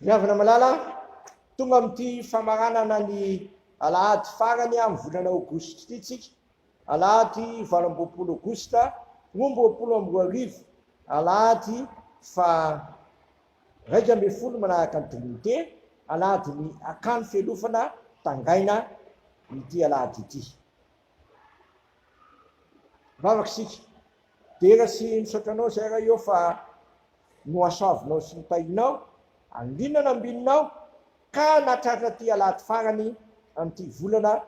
Ry havana malala, tonga amin'ity famaranana ny alahady farany amin'ny volana aogositra ity tsika, alahady 28 aogositra 2022, alahady faha 11 manaraka ny Trinite, alahadin'ny Akany Fialofana Tangaina ity alahady ity. Vavaka isika. Dera sy misaotra anao izay Ray ô fa nohasoavinao sy notahinao, andrina nambininao ka nahatratra ity alahady farany amin'ity volana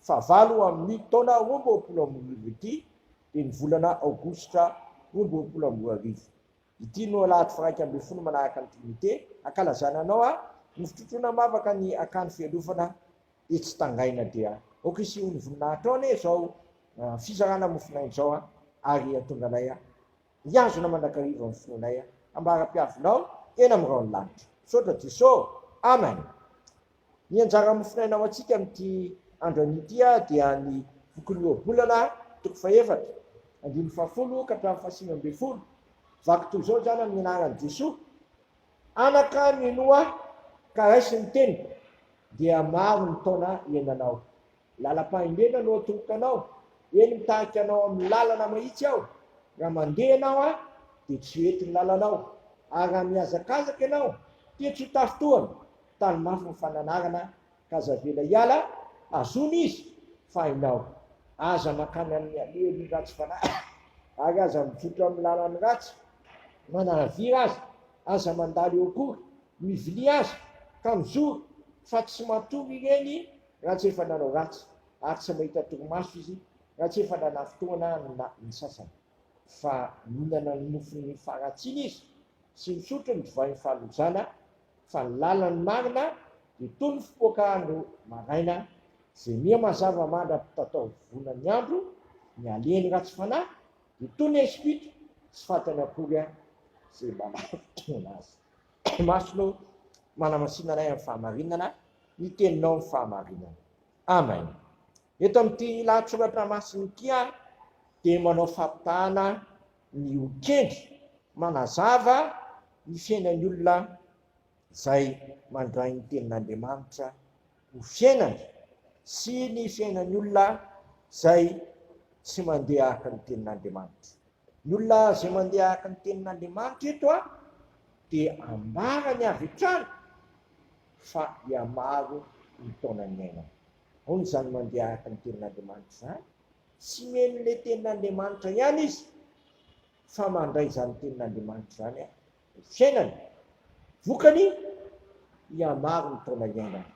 fahavalo amin'ny taona 2022 ity, dia ny volana aogositra 2022. Ity no alahady faha-11 manaraka ny Trinite, ankalazana anao aho, ny fitrotroana mavaka ny akany fialofana etsy Tangaina dia aoka hiseho ny voninahitrao anie izao fizarana mofonaina izao ary hahatonga anay hihazona mandrakariva ny finoanay ambara-piavinao eny amin'ny rahon'ny lanitra. Misaotra Jeso. Amen. Ny anjara mofonaina ho antsika amin'ity andro anio ity dia ny bokin'ny Ohabolana toko fahefatra, andininy fahafolo ka hatramin'ny fahasivy ambin'ny folo. Vaky toy izao izany amin'ny anaran'i Jesoa. Anaka, minoa ahy, ka raiso ny teniko, dia maro ny taona iainanao. Lalam-pahendrena no atoroka anao, eny mitarika anao amin'ny lalana mahitsy aho. Raha mandeha ianao aho, dia tsy ho ety ny lalanao, ary raha mihazakazaka ianao, dia tsy ho tafintohana. Tano mafy ny fananarana, ka aza avela hiala, azony izy, fa hainao. Aza mankany amin'ny alehan'ny ratsy fanahy, ary aza mizotra amin'ny lalan'ny ratsy. Manalavira aza, aza mandalo eo akory, mivilia aza, ka mijoro, fa tsy matory ireny raha tsy efa nanao ratsy, ary tsy mahita torimaso izy raha tsy efa nanafintohina ny sasany. Fa mihinana ny mofon'ny faharatsiana izy, sy misotro ny divain'ny fahalozana, fa ny lalan'ny marina dia toy ny fipoaka andro maraina, izay miha mazava mandra-pitataovonan'ny andro, ny alehan'ny ratsy fanahy dia toy ny haizim-pito, tsy fantany akory izay mba nahafotoana azy. Masina ô, manamasina anay amin'ny fahamarinana, ny teninao ny fahamarinana. Amen. Eto amin'ity lahatsoratra masina ity aho dia manao fampitahana ny ho kendry manazava ny fiainan'ny olona izay mandray ny tenin'Andriamanitra ho fiainany sy ny fiainan'ny olona izay tsy mandeha araka ny tenin'Andriamanitra. Ny olona izay mandeha araka ny tenin'Andriamanitra eto dia ambarany avy hatrany fa hihamaro ny taona niainany. Ahoana izany mandeha araka ny tenin'Andriamanitra izany? Tsy mihaino ilay tenin'Andriamanitra ihany izy fa mandray izany tenin'Andriamanitra izany ho fiainany. Vokany, hihamaro ny taona iainany.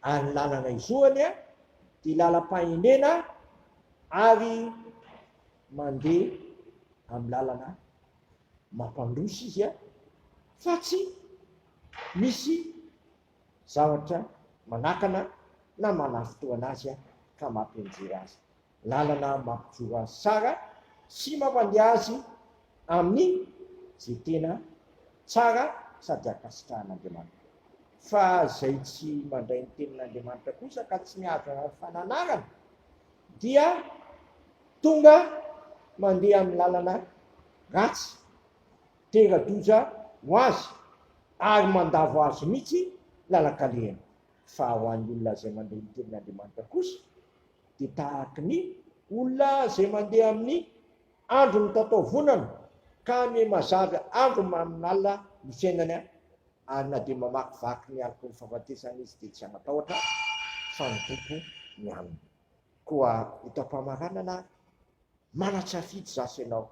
Ary ny lalana izohany dia lalam-pahendrena ary mandeha amin'ny lalana mampandroso izy fa tsy misy zavatra manakana na manafintohana azy ka mampianjera azy. Lalana mampijoro azy tsara sy mampandeha azy amin'ny izay tena tsara sady ankasitrahan'Andriamanitra. Fa izay tsy mandray ny tenin'Andriamanitra kosa ka tsy mihazona ny fananarana dia tonga mandeha amin'ny lalana ratsy, tera-doza ho azy ary mandavo azy mihitsy lalan-kalehany. Fa ho an'ny olona izay mandre ny tenin'Andriamanitra kosa dia tahaky ny olona izay mandeha amin'ny andro mitataovonana ka miha-mazava andro mamin'alina ny fiainany ary na dia mamakivaky ny aloky ny fahafatesana izy dia tsy hanan-tahotra fa ny Tompo ny aminy. Koa eto am-pamaranana ary, manan-tsafidy izaho sy ianao,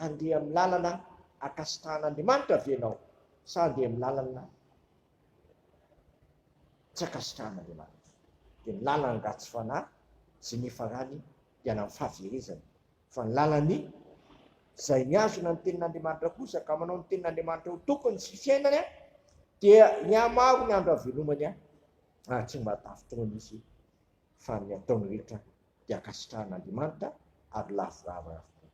handeha amin'ny lalana ankasitrahan'Andriamanitra ve ianao sa handeha amin'ny lalana tsy ankasitrahan'Andriamanitra? Dia ny lalan'ny ratsy fanahy izay niafarany dia any amin'ny fahaverezana, fa ny lalan'ny izay mihazona ny tenin'Andriamanitra kosa ka manao ny tenin'Andriamanitra ho tokony sy fiainany dia hihamaro ny andro havelomany ary tsy mba tafintohina izy fa ny ataony rehetra dia ankasitrahan'Andriamanitra ary lavorary avokoa.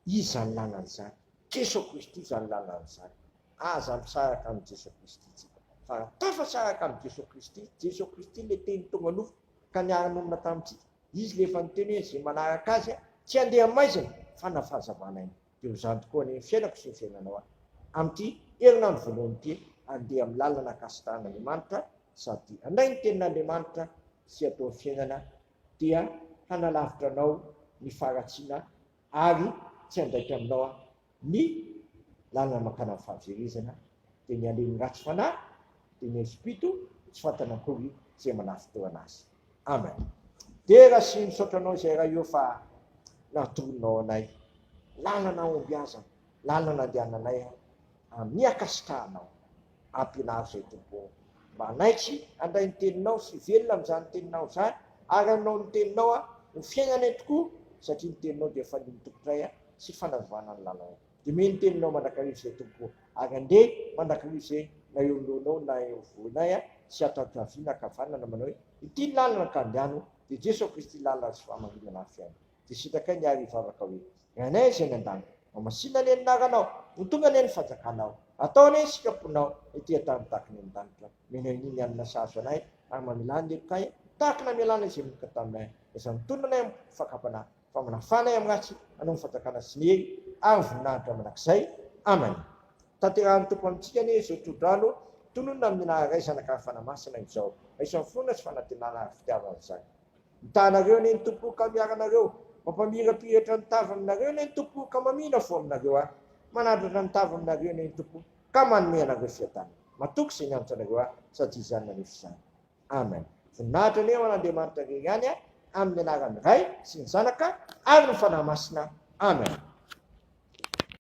Iza izany lalana izany? Jeso Kristy izany lalana izany. Aza misaraka amin'i Jeso Kristy tsika. Fa raha tafasaraka amin'i Jeso Kristy, Jeso Kristy ilay teny tonga nofo ka niara-nonina tamintsika, Izy ilay efa niteny hoe izay manaraka Azy tsy handeha amin'ny maizina fa na fahazavana aina. Dia ho izany tokoa anie ny fiainako sy ny fiainanao amin'ity herinandro voalohany ity. handeha amin'ny lalana ankasitrahan'Andriamanitra sady handray ny tenin'Andriamanitra sy atao ny fiainana dia hanalavitra anao ny faharatsiana ary tsy handaitra aminao ny lalana mankany amin'ny fahaverezana dia ny alehan'ny ratsy fanahy dia ny haizim-pito tsy fantany akory izay manafintohana azy. Amen. Dera sy misaotra anao izay Ray ô fa natoronao anay lalana ahombiazana, lalana andehananay amin'ny ankasitrahanao. Ampianaro izay Tompo ô mba hanaiky handray ny teninao sy hivelona amin'izany teninao izany ary hanao ny teninao ho fiainanay tokoa satria ny teninao dia fanilo tokotray sy fanazavana ny lalanay. Dia omeo ny teninao mandrakariva izay Tompo ô, ary andeha mandrakariva izay na eo anoloanao na eo afovoanay sy ato ankavia na ankavanana manao hoe, Ity ny lalana ka andehano, dia Jesoa Kristy lalana sy fahamarinana ary fiainana. Dia sitrakay ny ary hivavaka hoe, Rainay izay any an-danitra, Mamasina anie ny anaranao, ho tonga anie ny fanjakanao, atao anie ny sitraponao ety an-tany tahaka ny any an-danitra. Omenao anie ny hanina sahaza anay, ary mamelà ny helokay tahaka ny namelàna izay meloka taminay, izay mitonona anay amin'ny fakam-panahy, Fa manafana ahy amin'ny ratsy, hanao ny fanjakana sy ny hery ary ny voninahitra mandrakizay. Amen. Tanterahan'ny Tompo amintsika anie izao tsodrano tononina amin'ny anaran'ny Ray, Zanaka ary Fanahy Masina izao. Raiso amin'ny finoana sy fanantenana ary fitiavana izany. Mitaha anareo anie ny Tompo ka miaro anareo. Mampamirapiratra ny tava aminareo anie ny Tompo ka mamihina fo aminareo ary manandratra ny tava aminareo anie ny Tompo ka manome anareo fiadanana. Matoky izay niantso anareo aho sady izany nanefa izany. Amen. Voninahitra anie ho an'Andriamanitra irery ihany amin'ny anaran'ny Ray sy ny Zanaka ary ny Fanahy Masina. Amen.